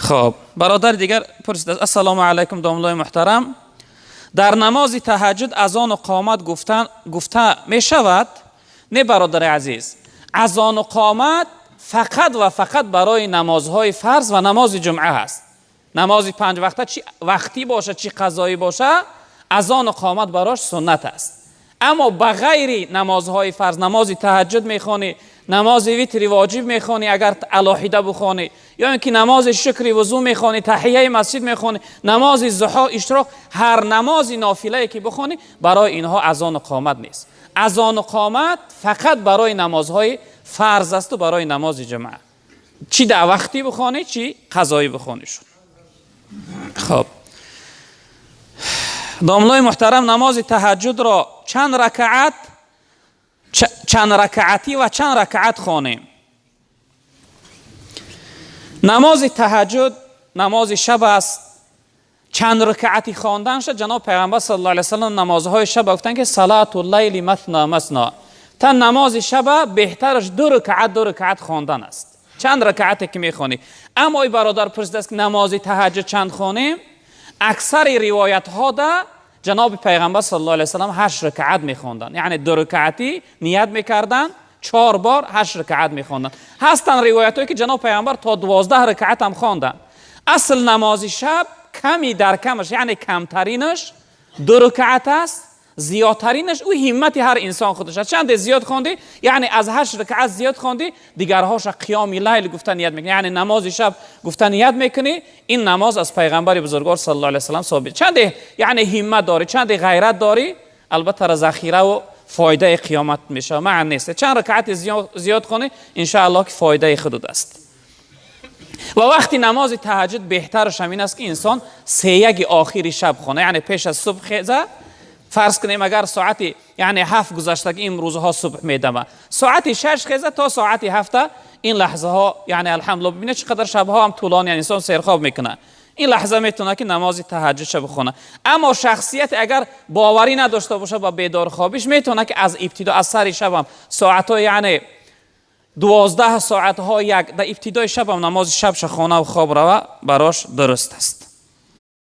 Хоб, бародари дигар пурсидааст: «Ассалому алайкум, домлои муҳтарам, дар намози таҳаҷҷуд азону қомат гуфтан гуфта мешавад?» Не, бародари азиз, азону қомат фақат ва фақат барои намозҳои фарз ва намози ҷумъа ҳаст. Намози панҷ вақта, чи вақтӣ боша, чи қазоӣ боша, азону қомат барош суннат аст. Аммо ба ғайри намозҳои фарз, намози таҳаҷҷуд мехонӣ, намози витри воҷиб мехонӣ, агар алоҳида бухонӣ, ё ин ки намози шукри вузӯ мехонӣ, таҳияи масҷид мехонӣ, намози зуҳо, ишроқ, ҳар намози нофилае ки бухонӣ, барои инҳо азону қомат нест. Азону қомат фақат барои намозҳои фарз асту барои намози ҷумъа, чӣ дар вақтӣ бухонӣ, чӣ қазоӣ бухонӣ шуд. Хоб, домлои муҳтарам, намози таҳаҷҷудро чанд ракаат, чанд ракаатӣ ва чанд ракаат хонем? Намози таҳаҷҷуд намози шаб аст. Чанд ракаати хонданша, ҷаноб Пайғамбар саллаллоҳу алайҳи васаллам намозҳои шаб гуфтанд, ки صلاة الليل مثنى مثنى. Та намози шаба беҳтараш ду ракаат, ду ракаат хондан аст, чанд ракаате ки мехонӣ. Аммо ой бародар пурсидааст, ки намози таҳаҷҷуд чанд хонем? Аксари ривоятҳо да ҷаноби Пайғамбар саллаллоҳу алайҳи васаллам ҳашт ракаат мехонданд, яъне ду ракаатӣ ният мекарданд, чор бор ҳашт ракаат мехонданд. Ҳастанд ривоятҳое, ки ҷаноб Пайғамбар то 12 ракаат ҳам хонданд. Асл намози шаб ками дар камаш, яъне камтаринаш ду ракаат аст, зиёдтаринаш ӯ ҳиммати ҳар инсон худаш аст. Чанде зиёд хондӣ, яъне аз ҳашт ракаат зиёд хондӣ, дигарҳоша қиёми лайл гуфта ният мекунӣ, яъне намози шаб гуфта ният мекунӣ. Ин намоз аз Пайғамбари бузургвор саллаллоҳу алайҳи васаллам собит. Чанде, яъне ҳиммат дорӣ, чанде ғайрат дорӣ, албатта захираву фоидаи қиёмат мешавад. Маън нест, чанд ракаати зиёд хонӣ, иншааллоҳ, ки фоидаи худуд аст. Ва вақти намози таҳаҷҷуд беҳтараш ҳамин аст, ки инсон сеяги охири шаб хона, яъне пеш аз субҳ хеза. Фарз кунем, агар соати, яъне, 7 гузаштаги имрӯзҳо субҳ медама, соати 6 хеза, то соати 7-а ин лаҳзаҳо, яъне, алҳамдулилла, бибинед, чӣ қадар шабҳо ҳам тӯлони, инсон серхоб мекунад, ин лаҳза метавонад, ки намози таҳаҷҷудша бихона. Аммо шахсияте агар боварӣ надошта бошад ба бедорхобиш, метавонад, ки аз ибтидо, аз сари шабам соатҳо, яъне 12 соатҳо, як дар ибтидои шабам намози шабша хонаву хоб рава, барош дуруст аст.